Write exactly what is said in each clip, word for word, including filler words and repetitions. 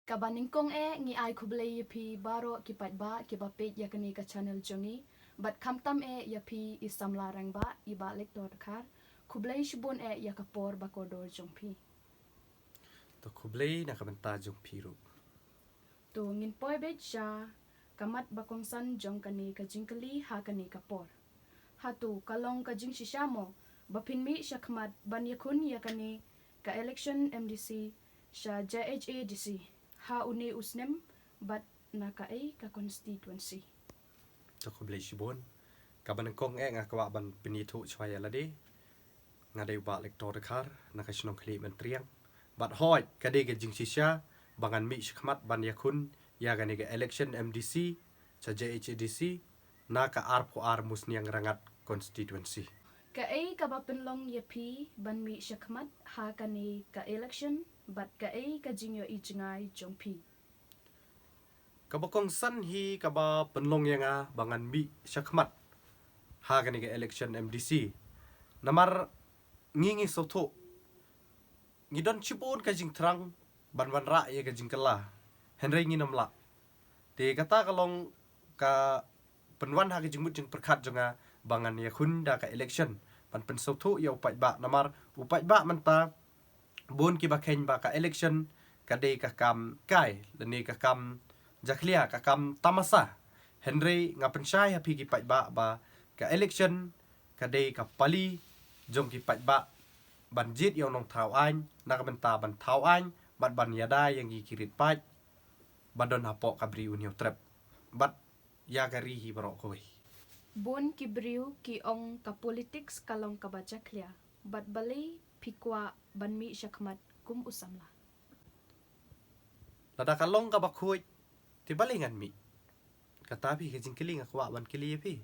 Kaba nyngkong eh ngi ai khublei ïa phi baroh ki paidbah kiba peit ïa kane ka channel jong ngi. Bad khamtam eh ïa phi i samla rangbah i Bah Lector Dkhar. Khublei shibun eh ïa ka por ba kordor jong phi. To khublei na ka bynta jong phi ruh. To ngin poi beit sha ka mat ba kongsan jong kane ka jingkylli ha kane ka por. Hato ka long ka jingshisha mo ba phin mih shakhmat ban ïakhun ïa kane ka election M D C sha J H A D C ha une u snem bad na kaei ka constituency? To khublei shibun. Kaba nyngkong eh nga kwah ban pynithuh shuwa ïa lade. Nga dei u Bah Lector Dkhar na ka shnong Khlieh Myntriang. Bad hooid ka dei ka jingshisha ba ngan mih shakhmat ban ïakhun ïa kane ka election M D C sha J H A D C na ka arphew ar Musniang Rangad constituency. Kaei kaba pynlong ïa phi ban mih shakhmat ha kane ka election bad kaei ka jingïohi jngai jong phi? Kaba kongsan hi kaba pynlong ïa nga ba ngan mih shakhmat ha kane ka election M D C. Namar ngi ngi sngewthuh ngi don shibun ka jingthrang ban wanrah ïa ka jingkylla. Hynrei ngim lah. Te kata ka long ka pynwan ha ka jingmut jingpyrkhat jong nga ba ngan ïakhun da ka election ban pynsngewthuh ïa u paidbah namar u paidbah mynta bun kiba kheiñ ba ka election ka dei ka kam kai lane ka kam jakhlia ka kam tamasa. Hynrei nga pynshai ha phi ki paidbah ba ka election ka dei ka pali jong ki paidbah ban jied ïa u nongthaw aiñ na ka bynta ban thaw aiñ bad ban ïada ïa ngi ki rit paid ba don hapoh ka Bri u Hynñiewtrep bad ïa ka ri hi baroh kawei. Bun ki briew ki ong ka politics ka long kaba jakhlia bad balei phi kwah ban mih shakhmat kum u samla? Lada ka long kaba khuid te balei ngan mih? Kata phi ka jingkylli nga kwah ban kylli ïa phi.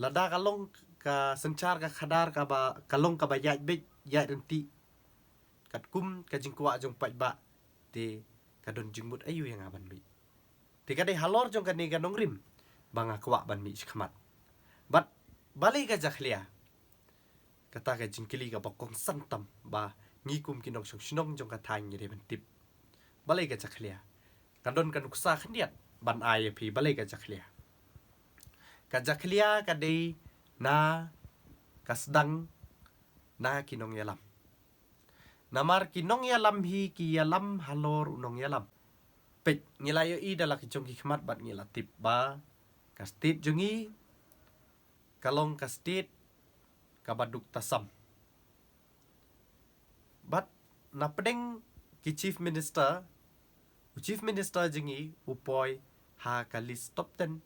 Lada ka long ka synshar ka khadar kaba ka long kaba ïaid beit ïaid ryntih katkum ka jingkwah jong paidbah te ka don jingmut aïu ïa nga ban mih? Te ka dei halor jong kane ka nongrim ba nga kwah ban mih shakhmat. Bad balei ka jakhlia? Kata ka jingkylli kaba kongsan tam ba ngi kum ki nongshong shnong jong ka thaiñ ngi dei ban tip. Balei ka jakhlia? Ka don ka nuksa khyndiat ban ai ïa phi balei ka jakhlia. Ka jakhlia ka dei na ka sdang na ki nongïalam. Namar ki nongïalam hi ki ïalam halor u nongïalam. Peit ngi la ïohi da la ki jong ki khmat bad ngi la tip ba ka state jong ngi ka long ka state kaba duk tasam. Bad na pdeng ki chief minister, u chief minister jong ngi u poi ha ka list top ten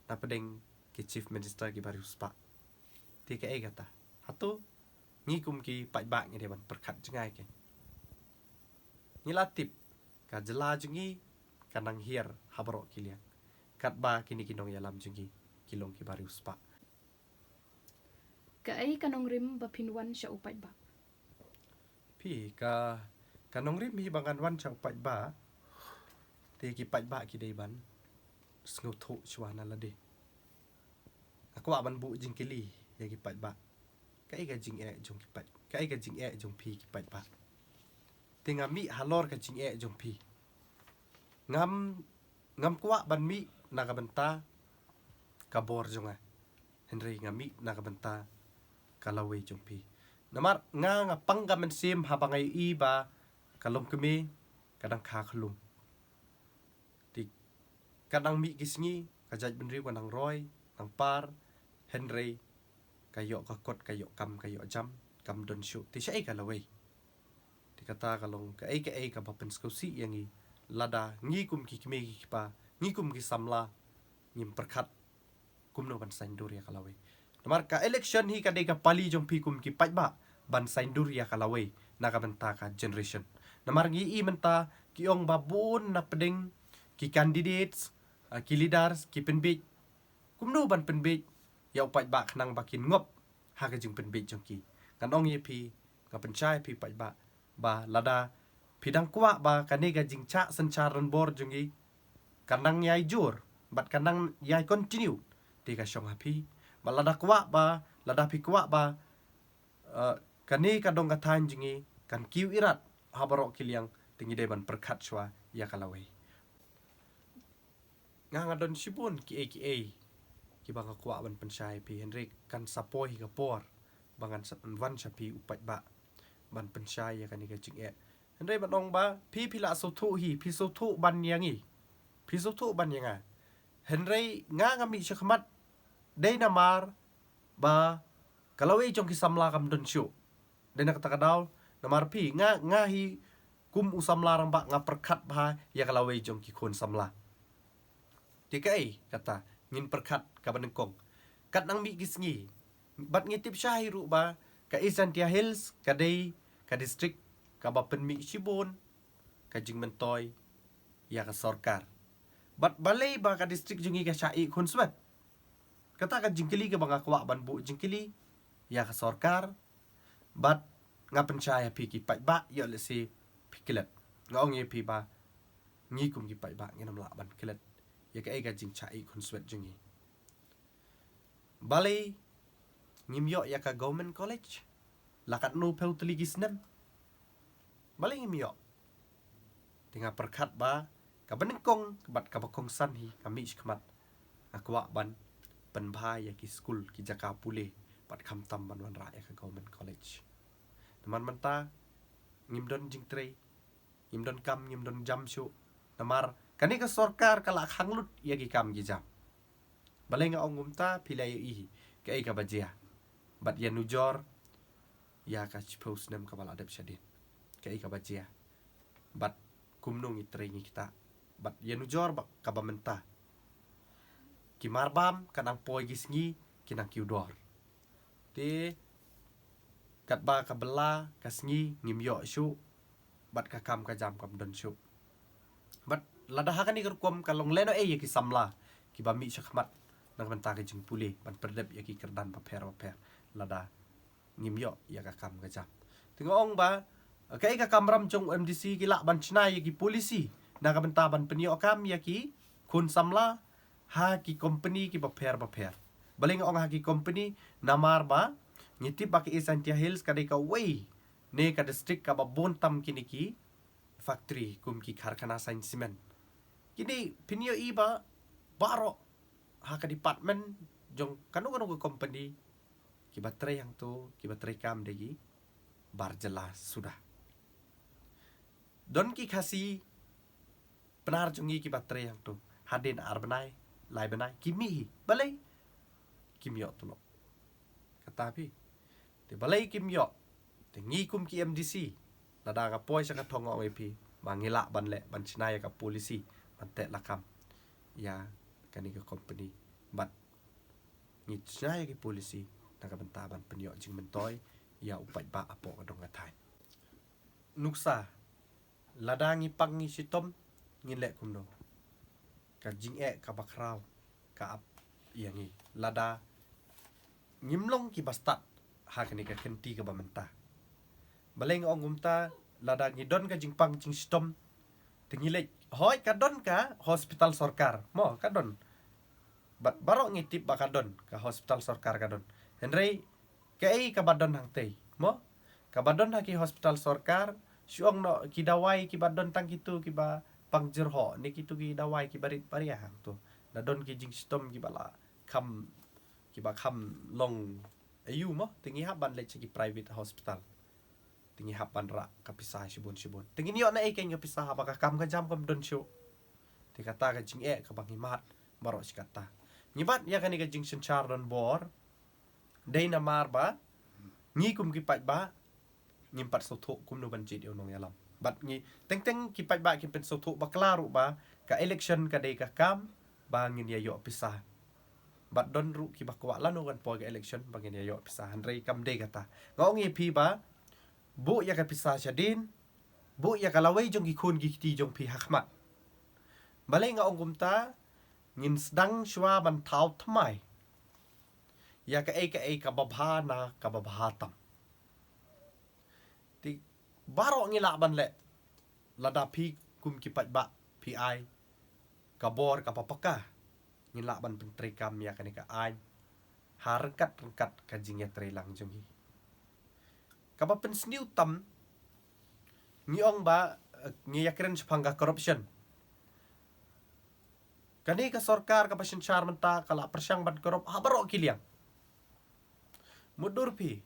na pdeng ki chief minister kiba riewspah. Te kaei kata? Hato ngi kum ki paidbah ngi dei ban pyrkhat jngai kein? Ngi la tip ka jylla jong ngi ka nang hiar ha baroh ki liang katba kine ki nongïalam jong ngi ki long kiba riewspah. Kaei ka nongrim ba phin wan sha u paidbah? Phi ka ka nongrim hi ba ngan wan sha u paidbah. Te ki paidbah ki dei ban sngewthuh shuwa na lade. Nga kwah ban buh jingkylli ïa ki paidbah. Kaei ka jingeh jong ki paid kaei ka jingeh jong phi ki paidbah? Te nga mih halor ka jingeh jong phi. Ngam ngam kwah ban mih na ka bynta ka bor jong nga. Hynrei nga mih na ka bynta ka lawei jong phi. Namar nga nga pang ka mynsiem haba nga ïohi ba ka longkmie ka dang kha khlum. Te ka dang mih ki sngi ka jaitbynriew ka nang roi nang par. Hynrei ka ïoh ka kot ka ïoh kam ka ïoh jam kam don shuh te shaei ka lawei. Te kata ka long kaei kaei kaba pynsngewsih ïa ngi lada ngi kum ki kmie ki kpa ngi kum ki samla ngim pyrkhat kumno ban saiñdur ïa ka lawei. Namar ka election hi ka dei ka pali jong phi kum ki paidbah ban saiñdur ïa ka lawei na ka bynta ka generation. Namar ngi i mynta ki ong ba bun na pdeng ki candidates, ah, ki leaders ki pynbeit. Kumno ban pynbeit ïa u paidbah khnang ba kin ngop ha ka jingpynbeit jong ki? Ngan ong ïa phi nga pynshai ïa phi paidbah ba lada phi dang kwah ba kane ka jingshah synshar rangbor jong ngi kan nang ïai jur bad kan nang ïai continue te ka shong ha phi. Ba lada kwah ba lada phi kwah ba, eh, kane ka dong ka thaiñ jong ngi kan kiew irat ha baroh ki liang Te ngi dei ban pyrkhat shuwa ïa ka lawei. Nga nga don shibun kiei kiei kiba nga kwah ban pynshai phi, hynrei kan sa poi ka por ba ngan sa wan sha phi u paidbah ban pynshai ïa kane ka jingeh. Hynrei ban ong ba phi phi la sngewthuh hi, phi sngewthuh ban ïa ngi, phi sngewthuh ban ïa nga. Hynrei nga nga mih shakhmat dei namar ba ka lawei jong ki samla kam don shuh. Dei na kata ka daw namar phi, nga nga hi kum u samla rangbah nga pyrkhat bha ïa ka lawei jong ki khun samla. Te kaei kata ngin pyrkhat kaba nyngkong. Kat nang mih ki sngi bad ngi tip shai ruh ba ka East Jaintia Hills ka dei ka district kaba pynmih shibun ka jingmyntoi ïa ka sorkar. Bad balei ba ka district jong ngi ka shah ïeh khunswet? Kata ka jingkylli kaba nga kwah ban buh jingkylli ïa ka sorkar. Bad nga pynshai ïa phi ki paidbah, ïoh lehse phi klet. Nga ong ïa phi ba ngi kum ki paidbah ngin ym lah ban klet ïa kaei ka jingshah ïeh khunswet jong ngi. Balei ngim ïoh ïa ka government college la katno phew tylli ki snem? Balei ngim ïoh? Te nga pyrkhat ba kaba nyngkong bad kaba kongsan hi, ka mih shakhmat nga kwah ban pynbha ïa ki skul, ki jaka pule, bad khamtam ban wanrah ïa ka government college. Namar mynta ngim don jingtrei, ngim don kam, ngim don jam shuh. Namar kane ka sorkar ka la khang lut ïa ki kam ki jam. Balei nga ong kumta? Phi la ïohi kaei kaba jia. Bad ïa nujor ïa ka shiphew snem kaba la dep shadien, kaei kaba jia. Bad kumno ngi trei ngi kita. Bad ïa nujor ba kaba mynta ki marbam ka nang poi ki sngi, ki nang kiew dor. Te katba ka bylla ka sngi ngim ïoh shuh, bad ka kam ka jam kam don shuh. Bad lada ha kane ka rukom ka long lehnohei ïa ki samla kiba mih shakhmat na ka bynta ka jingpule ban pyrdep ïa ki kyrdan bapher bapher lada ngim ïoh ïa ka kam ka jam. Te nga ong ba kaei ka kamram jong MDC, ki lah ban shna ïa ki policy na ka bynta ban pynïoh kam ïa ki khun samla ha ki company kiba pher bapher. Balei nga ong ha ki company? Namar ba ngi tip ba ka East Jaintia Hills ka dei kawei ne ka district kaba bun tam kine ki factory kum ki karkhana saiñ cement. Kine phin ïohi ba baroh ha ka department jong kano kano ka company kiba trei hangto, kiba trei kam dei ki bar jylla suda. Don ki Khasi Pnar jong ngi kiba trei hangto, hadien ar bnai, lai bnai ki mih hi. Balei? Kim ïoh tulop. Kata phi. Te balei kim ïoh? Te ngi kum ki MDC, lada nga poi sha ka thong, nga ong ïa phi ba ngi lah ban leh, ban shna ïa ka policy ban teh lakam ïa kane ka company. Bad ngi shna ïa ki policy na ka bynta ban pynïoh jingmyntoi ïa u paidbah hapoh ka dong ka thaiñ. Nuksa, lada ngi pang ngi shitom, ngin leh kumno? Ka jingeh kaba khraw ka ap ïa ngi lada ngim long kiba stad ha kane ka kynti kaba mynta. Balei nga ong kumta? Lada ngi don ka jingpang jingshitom, te ngi leit, hooid ka don ka hospital sorkar, mo, ka don. Bad baroh ngi tip ba ka don, ka hospital sorkar ka don. Hynrei kaei kaba don hangtei, mo? Kaba don ha ki hospital sorkar, shu ong noh, ki dawai kiba don tang kito kiba pang jyrhoh ne kito ki dawai kiba rit baria hangto. Da don ki jingshitom kiba la kham, kiba kham long aiu, mo? Te ngi hap ban leit sha ki private hospital. Te ngi hap ban rah ka pisa shibun shibun. Te ngin ïoh naei kein ka pisa haba ka kam ka jam kam don shuh? Te kata ka jingeh kaba ngi mad baroh shi katta. Ngi bat ïa kane ka jingsynshar donbor dei namar ba ngi kum ki paidbah ngim pat sngewthuh kumno ban jied ïa u nongïalam. Bad ngi teng teng ki paidbah kim pynsngewthuh bakla ruh ba ka election ka dei ka kam ba ngin ïa ïoh pisa. Bad don ruh kiba kwah lano kan poi ka election ba ngin ïa ïoh pisa. Hynrei kam dei kata. Nga ong ïa phi ba buh ïa ka pisa shadien, buh ïa ka lawei jong ki khun ki kti jong phi ha khmat. Balei nga ong kumta? Ngin sdang shuwa ban thaw thymmai ïa kaei kaei kaba bha na kaba bha tam. Te baroh ngi lah ban leh. Lada phi kum ki paidbah phi ai ka bor kaba paka, ngin lah ban pyntreikam ïa kane ka aiñ ha ryngkat ryngkat ka jingïatreilang jong ngi. Kaba pynsniew tam, ngi ong ba ngi ïakren shaphang ka corruption. Kane ka sorkar kaba synshar mynta ka la pyrshang ban corrupt ha baroh ki liang. Mutdur phi,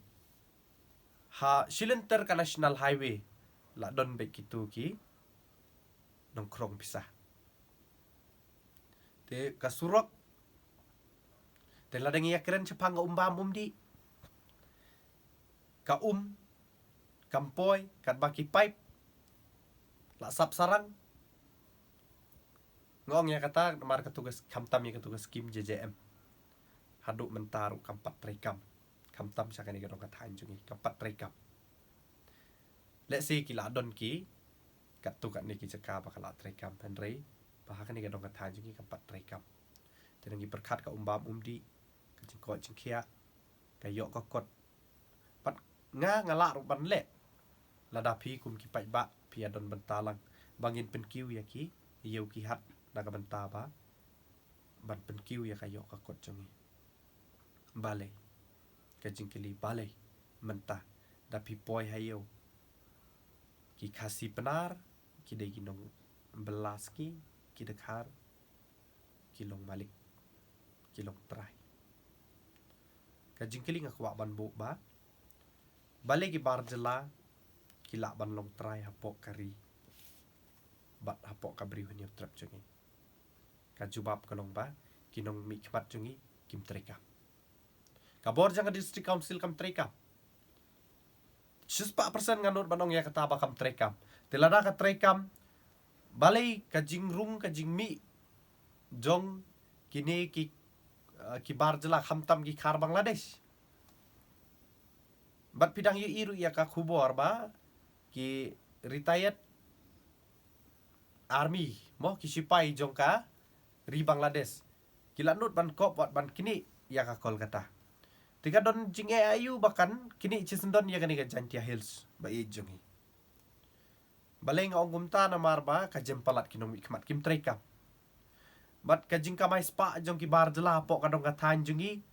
ha shilynter ka National Highway la don beit kito ki nongkhrong pisa. Te ka surok, te lada ngi ïakren shaphang ka um bam um dih, ka um kam poi katba ki pipe la sap sarang. Nga ong ïa kata namar katu ka s-, khamtam ïa katu ka skim J J M. Haduh mynta ruh kam pat treikam. Khamtam sha kane ka dong ka thaiñ jong ngi kam pat treikam. Let's say ki la don ki katto katne ki jaka ba ka la treikam, hynrei ba ha kane ka dong ka thaiñ jong ngi kam pat treikam. Te ngi pyrkhat ka um bam um dih, ka jingkoit jingkhiah, ka ïoh ka kot. Pat nga nga lah ruh ban leh. Lada phi kum ki paidbah phi ïa don bynta lang ba ngin pynkiew ïa ki ïew ki hat na ka bynta ba ban pynkiew ïa ka ïoh ka kot jong ngi. Balei? Ka jingkylli balei mynta da phi poi ha ïew. Ki Khasi Pnar ki dei ki nongbylla sngi, ki Dkhar ki long malik, ki long trai. Ka jingkylli nga kwah ban buh ba balei ki bar jylla ki lah ban long trai hapoh ka ri bad hapoh ka Bri u Hynñiewtrep jong ngi. Ka jubab ka long ba ki nongmihkhmat jong ngi kim treikam. Ka bor jong ka District Council kam treikam. Shispah percent nga nud ban ong ïa kata ba kam treikam. Te lada ka treikam, balei ka jingrung ka jingmih jong kine ki, eh, ki bar jylla khamtam ki khar Bangladesh. Bad phi dang ïohi ruh ïa ka khubor ba ki retired army, mo, ki sipai jong ka ri Bangladesh ki la nud ban kop wat ban knieh ïa ka Kolkata. Te ka don jingeh aïu ba kan knieh shisyndon ïa kane ka Jaintia Hills ba ïeit jong ngi. Balei nga ong kumta? Namar ba ka jem palat ki nongmihkhmat kim treikam. Bad ka jingkamai spah jong ki bar jylla hapoh ka dong ka thaiñ jong ngi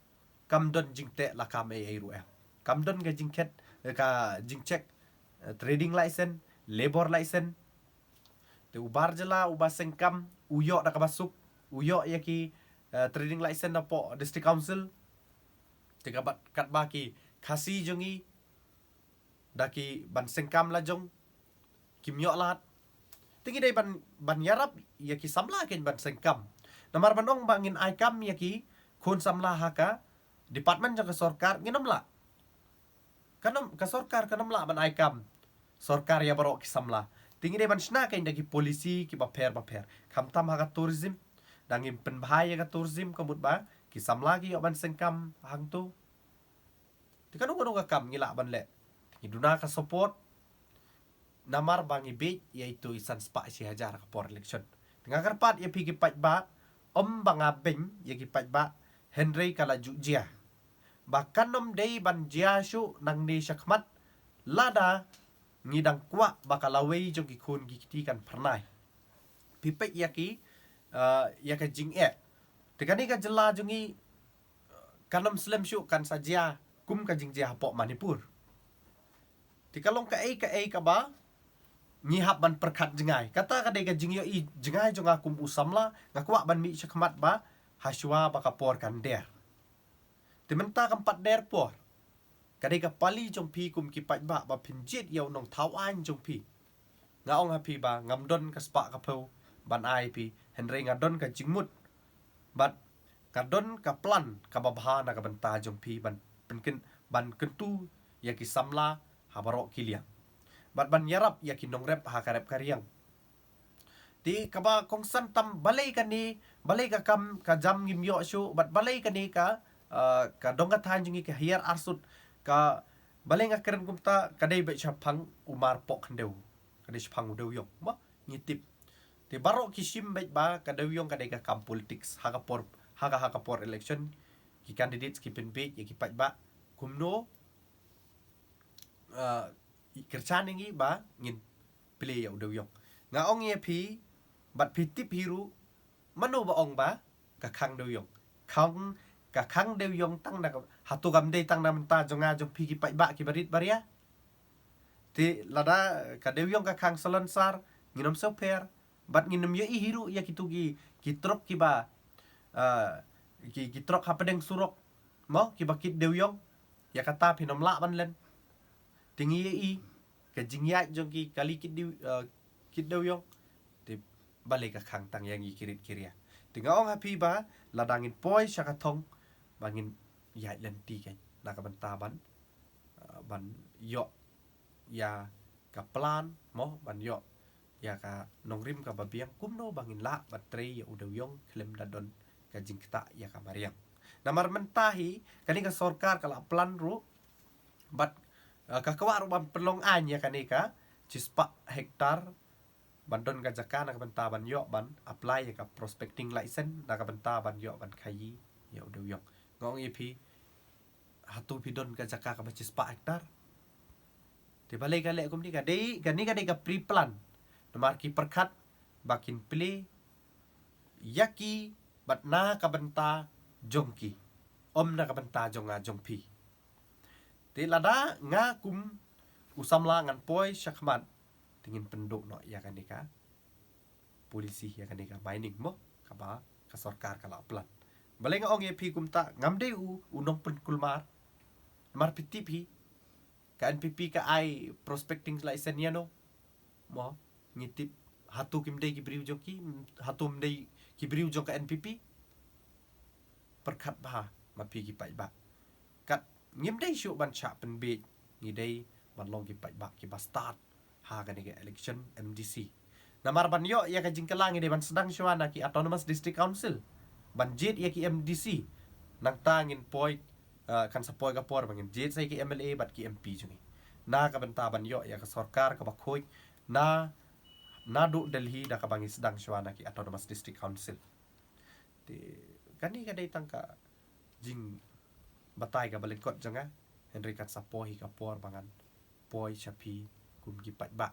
kam don jingteh lakam ei ei ruh em. Kam don ka jingkhet, eh, ka jingcheck, eh, trading license, labour license. Te u bar jylla uba seng kam u ïoh da kaba suk, u ïoh ïa ki, eh, trading license napoh District Council. Te kaba, katba ki Khasi jong ngi da ki ban seng kam la jong kim ïoh lad. Te ngi dei ban, ban ïarap ïa ki samla kein ban seng kam. Namar ban ong ba ngin ai kam ïa ki khun samla ha ka department jong ka sorkar ngin ym lah. Kan ym, ka sorkar kan ym lah ban ai kam sorkar ïa baroh ki samla. Te ngi dei ban shna kein da ki policy kiba pher ba pher. Khamtam ha ka tourism, da ngim pynbha ïa ka tourism ka mut ba ki samla ki ïoh ban seng kam hangto. Te kano kano ka kam ngi lah ban leh. Te ngi duna ka support. Namar ba ngi bieit ïa ito i san spah shi hajar ka por election. Te nga kyrpad ïa phi ki paidbah, ym ba nga beiñ ïa ki paidbah, hynrei ka la ju jia. Ba kan ym dei ban jia shuh nangne shakhmat lada ngi dang kwah ba ka lawei jong ki khun ki kti kan phyrnai. Phi peit ïa ki, eh, ïa ka jingeh. Te kane ka jylla jong ngi kan ym slem shuh kan sa jia kum ka jingjia hapoh Manipur. Te ka long kaei kaei kaba ngi hap ban pyrkhat jngai. Kata ka dei ka jingïohi jngai jong nga kum u samla, nga kwah ban mih shakhmat ba hashwa ba ka por kan der. Te mynta kam pat der por. Ka dei ka pali jong phi kum ki paidbah ba phin jied ïa u nongthaw aiñ jong phi. Nga ong ha phi ba ngam don ka spah ka phew ban ai phi, hynrei nga don ka jingmut bad nga don ka plan kaba bha na ka bynta jong phi ban pynkynt, ban kyntu ïa ki samla ha baroh ki liang bad ban ïarap ïa ki nongrep ha ka rep ka riang. Te kaba kongsan tam, balei kane, balei ka kam ka jam ngim ïoh shuh, bad balei kane ka, ah, ka dong ka thaiñ jong ngi ka hiar arsut, ka, balei nga kren kumta? Ka dei beit shaphang u mar pok khyndew, ka dei shaphang u dewiong, mo, ngi tip. Te baroh ki shim beit ba ka dewiong ka dei ka kam politics, ha ka por, ha ka, ha ka por election ki candidates ki pynbeit ïa ki paidbah kumno, ah, kyrchan ïa ngi ba ngin plie ïa u dewiong. Nga ong ïa phi, bad phi tip hi ruh, mano ba ong ba ka khang dewiong? Khang, ka khang dewiong tang na ka, hato kam dei tang na bynta jong nga jong phi ki paidbah kiba rit ba ria? Te lada ka dewïong ka khang salonsar, ngin ym sngewpher, bad ngin ym ïohi hi ruh ïa kitu ki, ki trok kiba, ah, ki, ki trok hapdeng surok, mo, kiba kit dewïong, ïa kata phin ym lah ban len. Te ngi ïohi ka jingïaid jong ki kali kit dew, ah, kit dewïong. Te balei ka khang tang ïa ngi ki rit ki ria. Te nga ong ha phi ba lada ngin poi sha ka thong ba ngin ïaid lynti kein na ka bynta ban, ah, ban ïoh ïa ka plan, mo, ban ïoh ïa ka nongrim kaba biang, kumno ba ngin lah ban trei ïa u dewïong khlem da don ka jingktah ïa ka mariang. Namar mynta hi kane ka sorkar ka la plan ruh, bad, ah, ka kwah ruh ban pynlong aiñ ïa kane ka shispah hektar ban don ka jaka na ka bynta ban ïoh ban apply ïa ka prospecting license na ka bynta ban ïoh ban khaïi ïa u dewïong. Nga ong ïa phi, hato phi don ka jaka kaba shispah hektar? Te balei ka leh kumne? Ka dei, kane ka dei ka pre-plan. Namar ki pyrkhat ba kin plie ïa ki bad na ka bynta jong ki, ym na ka bynta jong nga jong phi. Te lada nga kum u samla ngan poi shakhmat, te ngin pynduh noh ïa kane ka policy, ïa kane ka mining, mo, kaba ka sorkar ka la plan. Balei nga ong ïa phi kumta? Ngam dei u, u nongpynkulmar. Namar phi tip hi, ka N P P ka ai prospecting license ïano, mo? Ngi tip, hato kim dei ki briew jong ki, hato ym dei ki briew jong ka N P P? Pyrkhat bha ma phi ki paidbah. Kat ngim dei shuh ban shah pynbiej, ngi dei ban long ki paidbah kiba stad ha kane ka election M D C. Namar ban ïoh ïa ka jingkylla ngi dei ban sdang shuwa na ki Autonomous District Council ban jied ïa ki M D C. Nangta ngin poi, eh, kan sa poi ka por ba ngin jied sa ïa ki M L A bad ki M P jong ngi, na ka bynta ban ïoh ïa ka sorkar kaba khuid na, naduh Delhi, da kaba ngi sdang shuwa na ki Autonomous District Council. Te kane ka dei tang ka jingbatai kaba lyngkot jong nga, hynrei kan sa poi hi ka por ba ngan poi sha phi kum ki paidbah.